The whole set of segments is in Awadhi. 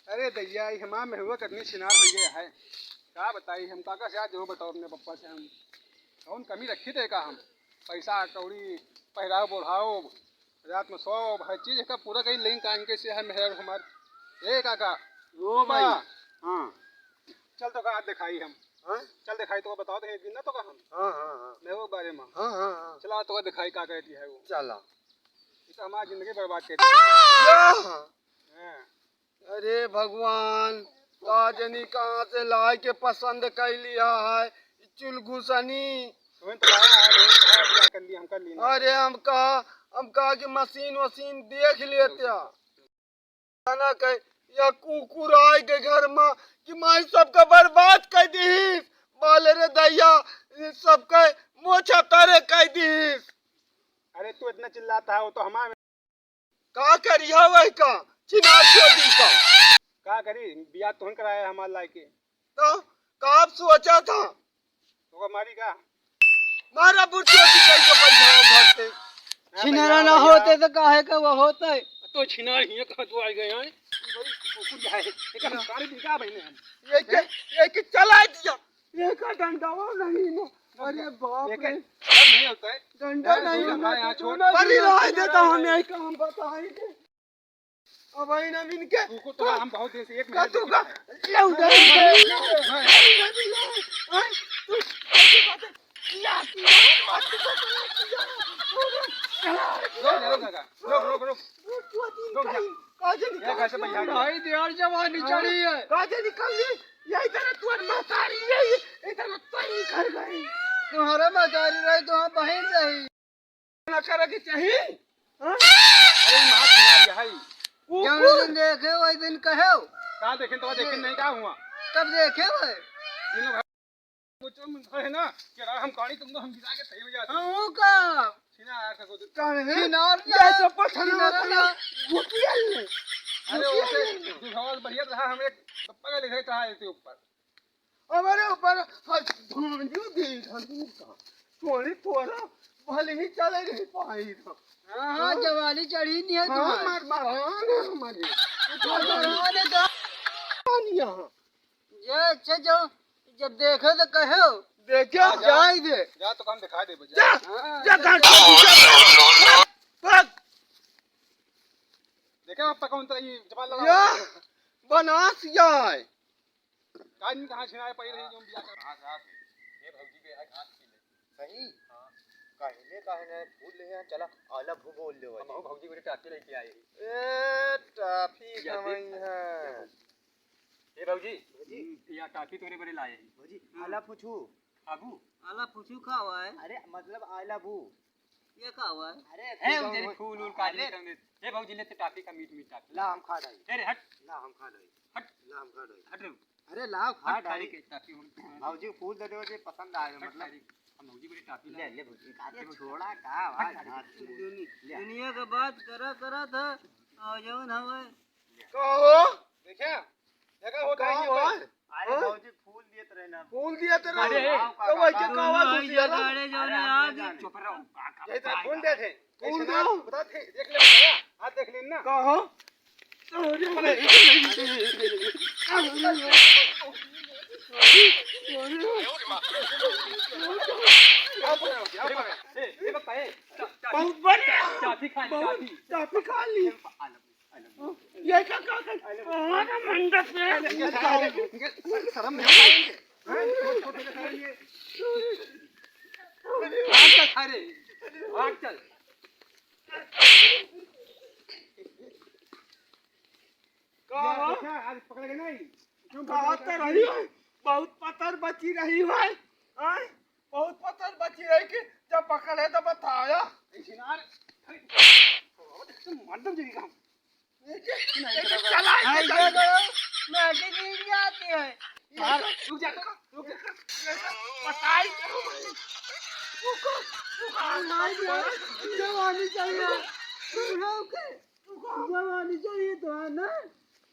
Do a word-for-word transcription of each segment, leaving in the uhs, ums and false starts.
अरे दैया, ई हमार मेहरुआ कितनी छिनार होइ गया है। का बताई हम, काका से आज जो बताओ अपने पप्पा से हम। कौन कमी रखी थे का हम? पैसा कौड़ी, पहिराव बोढ़ाव, रात में सो, हर चीज का पूरा कहीं लेकिन काम कैसे है मेहरारू हमार। ए काका। ओ भाई। हाँ। हाँ। चल तो का आज दिखाई हम। हाँ? चल दिखाई तो बताओ तो एक दिन ना तो का हम। हाँ, हाँ, हाँ। मेहरुआ के बारे में। हाँ, हाँ, हाँ। चला तो का दिखाई का कहती है वो। चला। ये तो हमारी जिंदगी बर्बाद कर दी। या! हाँ। अरे भगवान, का जनी कहाँ से लाइके पसंद कइ लिया है, ई चुलघुसनी। तुहें तो लाया है, तुहें तो लाया, बियाह कर लिया, हम कर लिए ना। अरे हमका, हमका कि मशीन वशीन देख लेत्या। जाना कहे, या कुकुर आइके घर मा कि माई सबका बर्बाद कइ दिहिस, बाले रे दैया, सबका मोछा तरे कइ दिहिस। अरे तू इतना चिल्लाता है, वो तो हमारे का करिहा वही का, छिनार चोदी का। का करी, बियाह तुहन कराया हमार लाइके। तो का आप सोचा था? तो का मारी का? मारा बुढ़ चोदी कहीं के बैठा हो घर पे। ना छिनारा भैया, ना भैया। होते तो काहे का वो होते? तो छिनार हियां कहाँ तू आ गए हैं? बड़ी कुकुर है। एक हम सारे दिन का बहने हम। ये के, हैं? ये के चला दिया। ये का डंडा वो नहीं ना। अरे बाप ये रे। के, नहीं होता है। डंडा यार, नहीं दूर ना, हमारे यहाँ तो छोड़। दूर ना, बड़ी दूर ना, राय दूर देता ना। हमें, एक हम बताएंगे। अब आई ना मिनके। तू को तो हम बहुत दिन से एक का महीने तू से का? ले उधर। नहीं, नहीं, नहीं। हाँ, तू, तू बात है। या, या, रोक, रोक, रोक, काका। रोक, रोक, रोक। रुक जा। काजे ये निकाल कैसे भैया? भाई, देवर जवानी हाँ। चढ़ी है। काजे निकाल ली। ये इधर तू महतारी है, ये इधर तू निकल गई। तुम्हारा महतारी रही, तो हम बहन रही। ना करे के चाही। हाँ? अरे, माफ मार दिया है। वो जौन कौन? दिन देखे, वही दिन कहो। का देखे तो देखे ये नहीं, का हुआ? कब देखे हुए? दिनों भर वो जो मन है ना, कि यार हम गाड़ी तुमको हम गिरा के सही हो जाते। हाँ, वो का? छिनार का को कौन है? छिनार ये ना, सब पत्थर छिनार ना, ना। घुटिया ले। अरे, घुटिया उसे ले। जो हवा बढ़िया रहा, हम एक पप्पा का लिखे रहा है इसके ऊपर। हमारे ऊपर हाथ भांजू दे धनु का। थोड़ी थोड़ा भले ही चले नहीं पाई था। हाँ, हाँ, हाँ। जवानी चढ़ी नहीं है हाँ, तुम्हारी। मार, मार, हाँ, ना, हमारी। तो जवानी तो पानी यहाँ। ये अच्छा जो जब देखे तो कहो। देखे, हाँ, जा। जाए दे। जा तो हम दिखा दे, जा। जा, हाँ, जा, जा, जा। जा। भाग। देखे पापा कौन सा ये जबान लगा या, हुआ है? बनास या है। काज में कहाँ छिनाए पाई रही जो हम बियाह कर। कहाँ से आ गए? ये भौजी के है घास पी ले। सही? हाँ। कहले काहे ना फूल ले हैं, चला आला भू बोल ले हम भाई। भौजी को टाफी लेके आए हैं। ए, टाफी या कमाई देख, है। ये भौजी, भौजी। हम्म, या टाफी तोरे बरे लाए हैं। भौजी, हाँ। आला पूछू। आबू? आला पूछू का हुआ है? अरे, मतलब आला भू। ये का हुआ है? अरे, ए, फूल उजरी हो-, फूल उल काजू अरे। टंगे। ए, भौजी, ले ते टाफी का मीठ मीठ टाफी। ला, हम खा डाई। ए रे, हट। ला, हम खा डाई। हट। ला, हम खा डाई। हट रे। अरे, ला, खा हट, खा डाई। रे, टाफी हम भौजी, फूल दे दे, जे पसंद आए, हट, मतलब। खा रे। हम भौजी बड़ी टाफी ले, ला। ले, भौजी, अरे, छोड़ा का, हट, भाई, खा रे। हाथ में। दुनि-, ले। दुनिया का बात करा, करा था, और जौन हवे। कहो। देखे? देखा होता है कहाँ ये हुआ? तो। अरे हाँ? भौजी फूल दिए तो रहे ना। फूल दिए तो रहे। अरे, तो वही के दोनों कहाँ आई दूसरी वाला? जगाड़े जो अरे, ने हम आज ना जाने। चुप रहो, काका, यही तो काका। फूल दे थे। फूल कैसे ना दो। बता थे, देख ले भैया, हाथ देख लेना। कहाँ? अरे, अरे, अरे, अरे, अरे, अरे, क्या बोल रहे हो? क्या बोल रहे हो? ए, ए, बप्पा, ए, चा-, चा-, बहुत बढ़िया। चाबी खा ली, बहुत चाबी। चाबी खा ली। आ लो। ये का, का, का? हमारा मंडप है। ये सारे, ये शर्म नहीं आएंगे। हैं? छोटे, छोटे सारे ये। भाग चल सारे। भाग चल। का ये हो? देखा, आज पकड़ के नहीं। क्यों कहा पकड़ तो के रही नहीं? है, बहुत पतर बची रही है। हैं? बहुत पत्थर बची रही कि जब पकड़े तो बताया। ऐसे ना रे। अरे, तुम मर दम जगह काम। लेकिन, लेकिन चला, आई चला। ये तो, मैं भी गिर जाती है। यार, रुक जा, रुक जा। बताई। रुको, रुको। मार दिया। जवानी चाहिए। रुको। जवानी चाहिए तो है ना।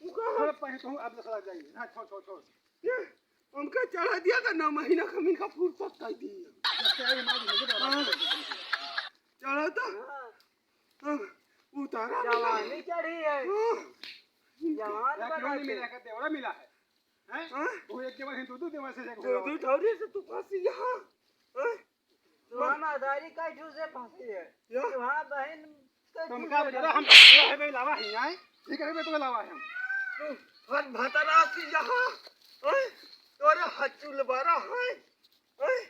रुको। थोड़ा पहले तो आप दिखा जाइए। हाँ, छोड़, छोड़, छोड़। ये हमका चढ़ा दिया था, नौ महीना का मिनका फुर्सत कर दी। हाँ। चढ़ा था। हाँ, उतारा भी जवानी नहीं। चढ़ी है। हाँ। जवान यहाँ क्यों बना नहीं के। मिला है? देवरा मिला है। हैं? हाँ? वो एक देवर है, दो दो देवर से एक दो दो देवर। ठौरी से तू फंसी यहाँ। हैं? तुम्हारा मदारी का ठूस से फंसी है। या? तुम्हारा बहन का तुमका ठूस से जरा हम फंसी है। है भाई लावा है यहाँ। ठीक है, मैं तुम्हें लावा है हम। तू हर भतरा से यहाँ। हैं? तोरे हचुल बारा है। हैं?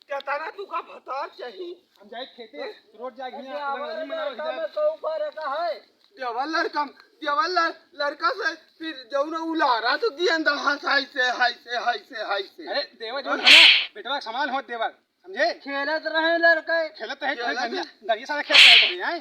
क्या तारा तू का भतार चाही? हम जाए खेते, हैं? रोज जाए अरे, हियाँ, आवाज लंगड़ी मनाओ लड़का हियाँ। में तो ऊपर रहता है। देवर लड़का, देवर लड़-, लड़का से फिर जौन उलारा तो दियन दा, हाँ, हाय से, हाय से, हाय से, हाय से। अरे, देवर जौन है ना, बेटवा के समान होत देवर, समझे? खेलत रहे लड़का। खेलत रहे, खेलत खेलत रहे। गड़िया, गड़िया सारा खेलत रहे तो, हैं?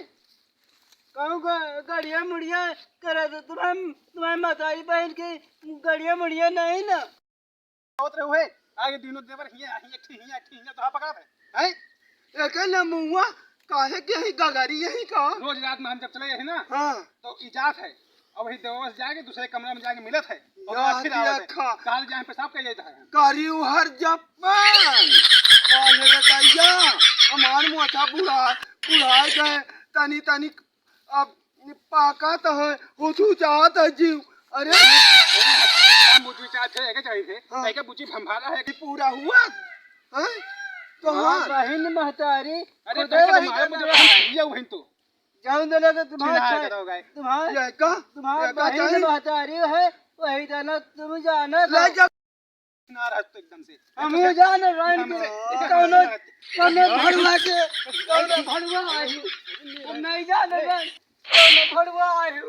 कहूँ ग-, गड़िया मुड़िया करे तो तुम्हारे, तुम्हारे मतारी बहन के गड़िया मुड़िया नहीं ना। आवत रहे हुए, आगे दिनों देवर हियाँ, हियाँ, एक ठे हियाँ, एक ठे हियाँ, तो हाँ पकड़त है, हैं? एके न मुआ, काहे के ही गगरी यही का? रोज रात में हम जब चले जाए ना, हाँ। तो ई जात है, अब वही देवर से जाके दूसरे कमरा में जाके मिलत है, और या फिर आवत है। देखा। काल जाए पेशाब कर जाता है। करी उहर जपन, काले रे दैया, हमार मोटा बूढ़ा, बुढ़ाए गए, तनी तनी अब पाका तो है, हुचुचात है जीव। अरे। मुझे चाहते हैं, क्या चाहिए थे? हाँ। कहीं का बुची भंभारा है कि पूरा हुआ? हैं? तो हाँ, हाँ। बहिन महतारी, अरे, खुदे पैसा वही तुम्हारा करना मुझे है। हम दिया वहीं तो। जाऊं दे लगे तुम्हारा चिन्हार छे-, करो गए। तुम्हारा, ये का? तुम्हारा ये का बहिन चाहिए? महतारी है, वही जाना तुम जाना ले दो। जा। ना रहत तो एकदम से। हमहू जान रहे हमसे। कि कौनो, कौनो भड़ुआ के, कौनो भड़ुआ आही। हम नहीं जान रहे, कौनो भड़ुआ आही।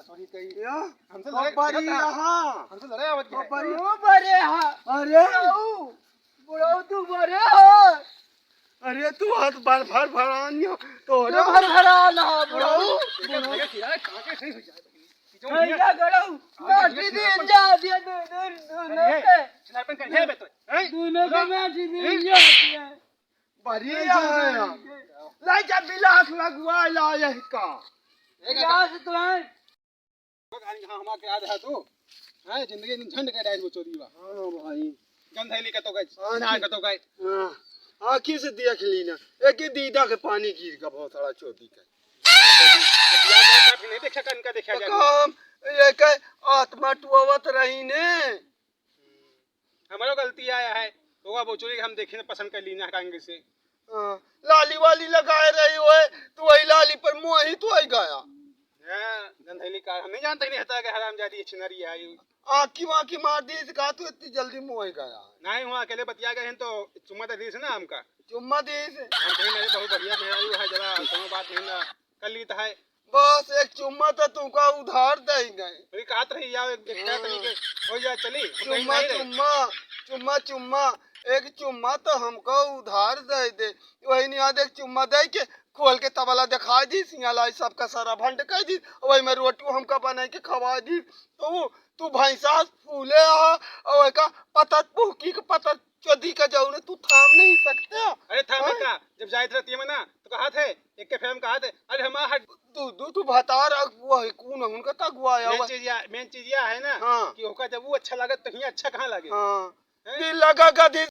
सॉरी कही। या? हमसे लड़े, बबरी लड़े, रहा। हमसे लड़े आवत है। बबरी। ओ बरे हा। अरे। बुढ़ऊ, बुढ़ऊ तू बरे हा। अरे तू हाथ भर भर भरानियो। तो तू भर भरा ना, बुढ़ऊ। बुढ़ऊ। देखा, देखा, देखा, कहाँ के सही हो जाए। भैया गड़ऊ, माटी दिन जा दिया, दू-, दू-, दोनों के। स्नाइपिंग कर, ये बे तो, हैं? दोनों के माटी दिन जा दिया। बढ़िया है। लाई जा, बिलास लगवा ला यही का। एक गिलास तो है। हाँ, हमारे याद है तू। हैं, जिंदगी में झंड के डाल वो चोरी बा। हाँ भाई। गंधैली का तो गए, हाँ, ना ठीक। का तो गए। हाँ, आँखी से देख ली ना, एक ही दीदा के पानी गिर का बहुत सारा चोटी का। नहीं देखा का, इनका देखा तो गया। काम, ये के आत्मा टुआवत रही ने। हमारो गलती आया है, तो वह बोचोरी हम देखे न पसंद कर ली ना कांग्रेस से। हाँ, लाली वाली लगाए रही होए, तो वही लाली पर मोहित हो गया। हाँ, गंधैली का, हम नहीं जानते नहीं हता कि हरामजादी छिनरी है ये। आँखी वाँखी मार दी, इसका तू इतनी जल्दी मोह गया। नहीं हुआ, अकेले बतिया गए हैं तो चुम्मा दे दीस ना हमका। चुम्मा दीस? हम कहीं नहीं, बहुत बढ़िया मेहरारू है, जरा कोनो बात नहीं ना, कर ली तो है। बस एक चुम्मा तो तुमका उधार दे गए। अरे कहत रही यार, एक, एक हाँ। तनी के हो जाए चली, हम कहीं चुम्मा, नहीं रहे। चुम्मा, चुम्मा, चुम्मा, एक चुम्मा तो हमको उधार दे दे। वही नहीं, आज एक चुम्मा दे के खोल के तबला दिखाई दी, सिंगालाई सबका सारा भंड कर दी, वही में रोटी हमका बनाई के खवाई दी। तो वो तू भैंसा फूले आ, और एका पतत पुहकी के पतत चोदी का जाऊ ने, तू थाम नहीं सकता। अरे थामे हैं? का? जब जाइत रहती है ना, तो कहा थे, एक के फेम कहा थे, अरे हमारा हट। दू, दू ठू भतार अगुआ है, कौन है उनका तो अगुआ है, मेन वह चीज या, मेन चीज या है ना, हाँ। कि ओका जब वो अच्छा लगे, तो हियाँ अच्छा कहाँ लगे? हाँ। हैं? दिल लगा का दिल